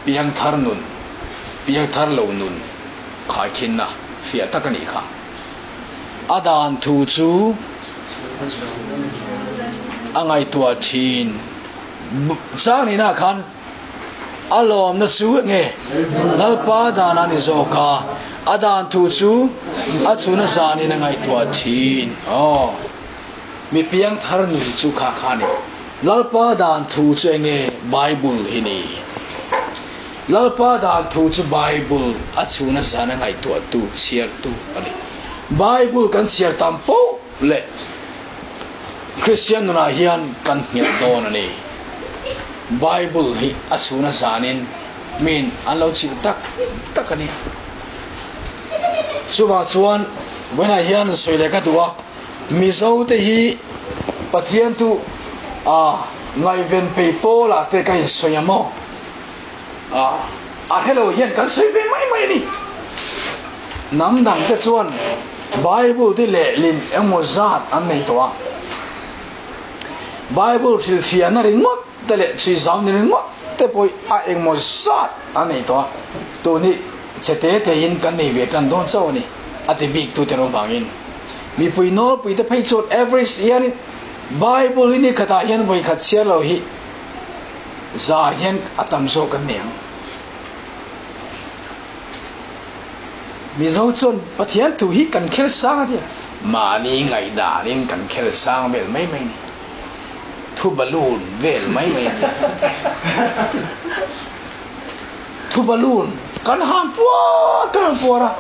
Piangthar nun, piangthar lo nun khaikhinna fiah tak a nih kha. A dan thu chu a ngaihtuah thin. Chang nihnaah khan a lawmna chu enge? Lalpa dan a ni zawk a, a dan thu chu a chhun a zanin a ngaihtuah thin. Aw, mi piangthar nun chu kha kha a ni. Lalpa dan thu chu enge Bible hi ni? Lalpa dan thu chu Bible a chhuna zana ngaihtuahtu, chhiartu a ni. Bible kan chhiar tam poh leh Kristian nunah hian kan nghet dawn a ni. Bible hi a chhuna zanin miin an lo chhilh tak tak a ni. Chuvang chuan vawiinah hian sawi leh ka duh a. Mizo te hi Pathian tu a ngaihven pei pawl ah te ka in sawi a maw? A a hrelo hian kan sawi ve mai mai a ni. Hnam dang te chuan Bible te lehlin engmaw zat an nei tawh a. Bible hrilhfiahna ringawt te leh chhui zau ni ringawt te pawh a engmaw zat an nei tawh a. Tun hi chhe te te in kan nei ve tan dawn chauh a ni a ti bik tu te rawng vangin. Mipui nawlpui te phei chuan average hianin Bible hi ni khatah hian vawi khat chhiar lo hi za hian a tam zawk an nei ang. Mizo chuan Pathian thu hi kan khel sang a tia, mahni ngaihdanin kan khel sang vel mai mai a ni. Thu balloon vel mai mai a ni. Thu balloon kan han puar kan han puar a,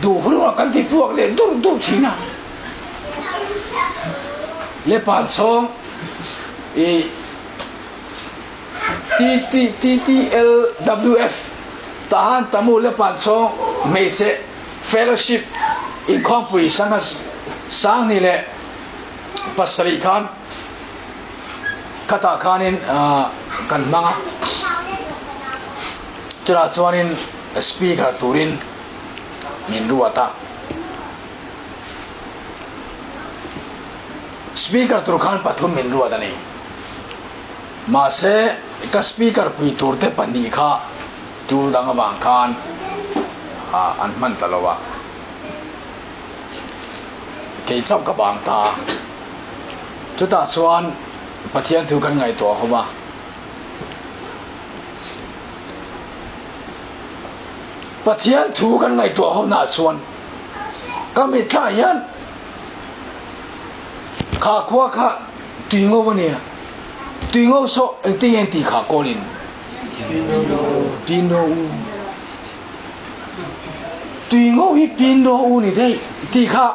duh hunah kan ti puak leh dur dur thin a. Le pan chhawng i T T T T L W F tahan tamu le pan chhawng hmeichhe fellowship inkhawmpui sangha sang ni leh pasarih khan Khatah khanin kan hmang a, chutah chuanin speaker turin min ruat a. Speaker tur khan pathum min ruat a ni. Mahse ka speaker pui turte pahnih kha tul dang avang khan an hman ta lo a. Kei chauh ka bang ta a. Chutah chuan Pathian thu kan ngaihtuah ho va. Pathian thu kan ngaihtuah ho naah chuan ka mitthla hian kha khua kha tui ngo a nia. Tui ngo sawh engtin nge an tih kha kawlin? Tui ngo u. Tui ngo hi pin ro u ni daih tih kha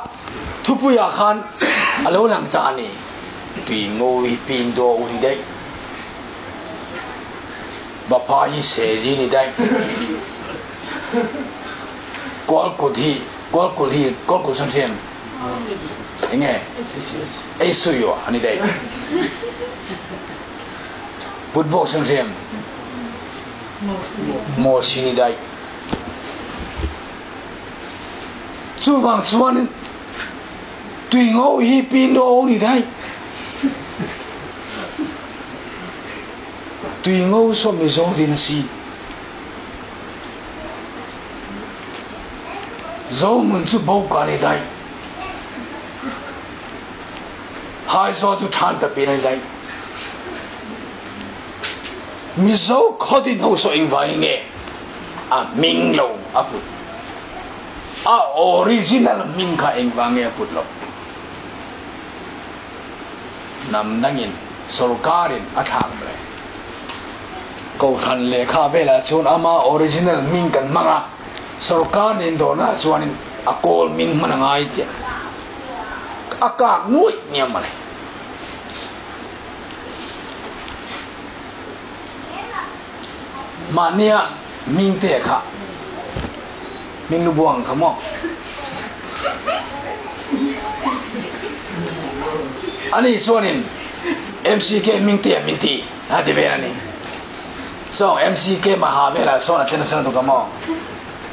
thupuiah khan a lo lang ta a ni. Tui ngo hi pin ro u ni daih. Vapha hi sezi ni daih. Kawlkut hi kawlkul hi kawlkul san hriam enge ei sui a ni daih. Putbawk san hriam Maw si ni daih. Chuvang chuan tui ngo hi pin ro ni daih. Tui ngo saw Mizo din a si. Zohmun cu boka ni daih. Haizaw cu ṭhan tapi ni daih. Mizo khawdin ho saw engvangin nge a hming lo a put? A original hming kha engvang nge a put loh? Hnam dangin sorkarin a thlak mawle. Kohhran lehkha velah chuan ama original hming kan hmang a, sorkar nen dawrnaah chuanin a kawl hming hman a ngai tih a kak nuaih nia mawle. Mahnia hmingte kha hming lu buang kha maw? Ani chuanin MCK hmingte min ti a ti vel a ni. Sawng MCK maha velah sawn a thlen nasa lutuk a maw?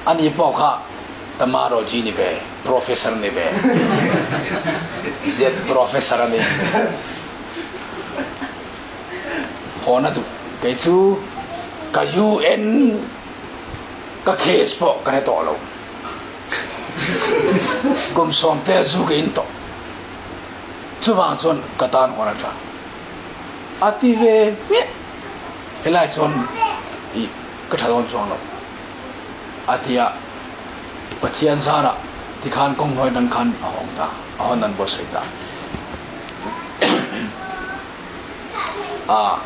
Ani pawh kha Tamaro G ni ve, Professor ni ve, Z Professor a ni. Hawn a duh. Kei chu Ka UN ka case pawh ka hre tawh lo. Kum sawmte zu ka in tawh. Chuvang chuan ka tan huan a tha. A ti ve hmiah. Helai chuan i ka tha dawn chuang lo. A ti a, Pathian zarah tikhan kawng hnuai dang khan a hawng ta, a hawn an buatsaih ta. A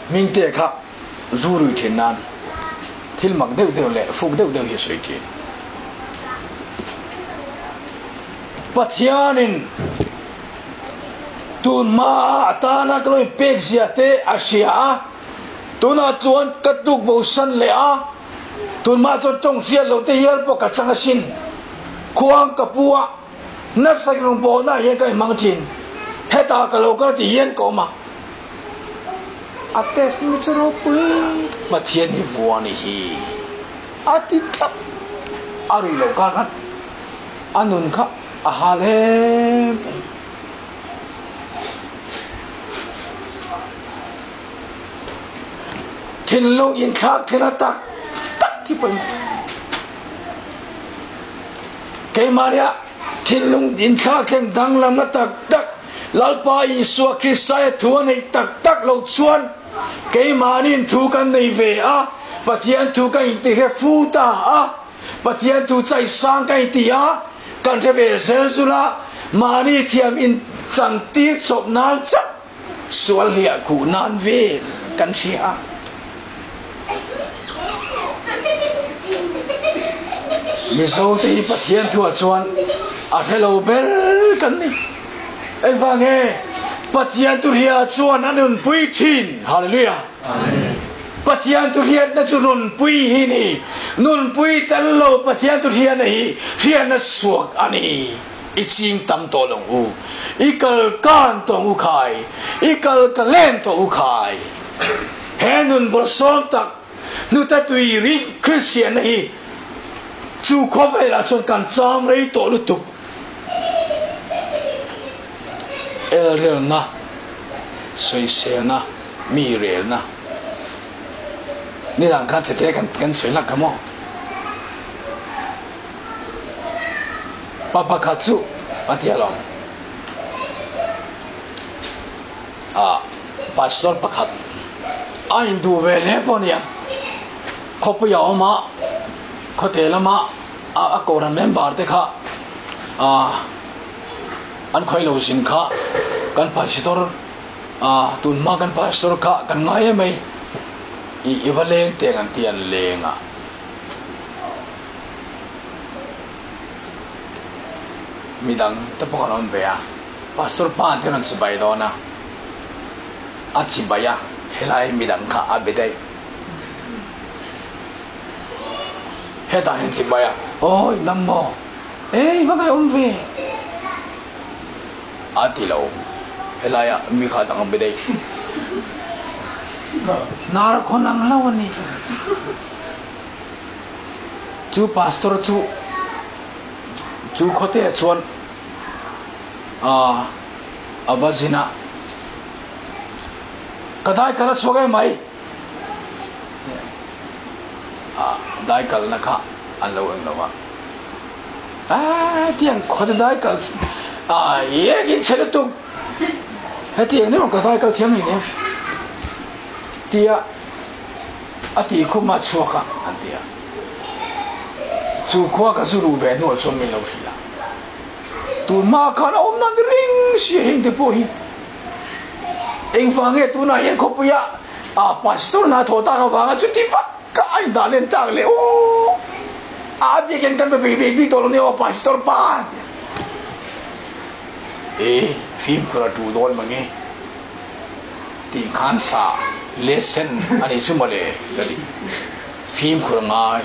hmingte kha zu rui thin nan thil mak deuh deuh leh fuk deuh deuh hi a sawi thin. Pathianin tun hma a tana ka lo inpek zia te a hria a, tunah chuan ka tuk bo san leh a, tun hma chuan tawng hriat loh te hial pawh ka chang asin. Khuang ka pu a, nasa takin rawn bawhna ah hian ka inhmang thin. Hetah ka lo kal tih hian ka awm a. A test mi chu ropui. Pathian hi vua ni hi a ti tlat. A rui loh kar khan a nun kha a hal em em. Thinlung inthlak thlen a tak tak hi pawimawh. Keimahnia thinlung inthlak thleng danglamna tak tak Lalpa Isua Kristaia thu a neih tak tak lo chuan keimahniin thu kan nei ve a, Pathian thu kan intihre fu ta a, Pathian thu chaisang kan inti a, kan hre ve zel zul a, mahni thiam inchantir chawp nan chauh Sual hliah khuh nan vel kan hria. Mizo te hi Pathian thuah chuan a hre lo ber kan ni. Engvang nge? Pathian thu hria chuan a nunpui thin. Hallelujah. Pathian thu hriatna chu nunpui hi ni. Nunpui tel lo Pathian thu hriatna hi hriatna suak a ni. I ching tam tawh lo u. I kal kan tawh u khai. I kal ka len tawh u khai. He nun bawlhsawm tak hnute tui ring Kristianna hi chu khawvelah chuan kan cham rei tawh lutuk. Elrelna, sawiselna, mi relna. Nidang khan chete kan sawi hlak kha maw? Pa pakhat chu a ti alawm. Ah, pastor pakhat a induh ve hle pawh nia. Khawpui a awm a, khawte lama a kohhran member te kha ah an khawi lo zin kha kan pastor ah tun hma kan pastor kha kan ngai em mai i i va leng teng an ti an leng a. Midang te pawh kan awm ve a, Pastor pa te rawn chibai dawn a, a chibai a, helai midang kha a be daih. Hetah hian chibai a, Awi dam maw? Ei va ngaih awm ve? A ti lo, helai ah mi kha dang a be daih. Hnar khawn ang hlauh a ni. Chu pastor chu chu khawte ah chuan a va zin a, Ka dai kal a chhuak em mai? Dai kalna kha an lo eng lo va, Tiang khawte dai kal in chhe lutuk, hetiang emaw ka dai kal thiam hlei tia A ti khum a chhuak a, an ti a. Chu khua ka zu ruh ve hnuah chuan min lo hrilh a. Tun hma khan a awm nan ring si a heng te pawh hi. Engvang nge tunah hian khawpuia a pastor hna thawh tak avanga chuti vak ka a indah len tak le aw. A biak hian kan be bik bik tawh lo nia aw pastor pa an ti a. E fimkhur a tu dawn mange. Tih khan sa lesson a nih chu mawle ka ti. Fimkhur a ngai.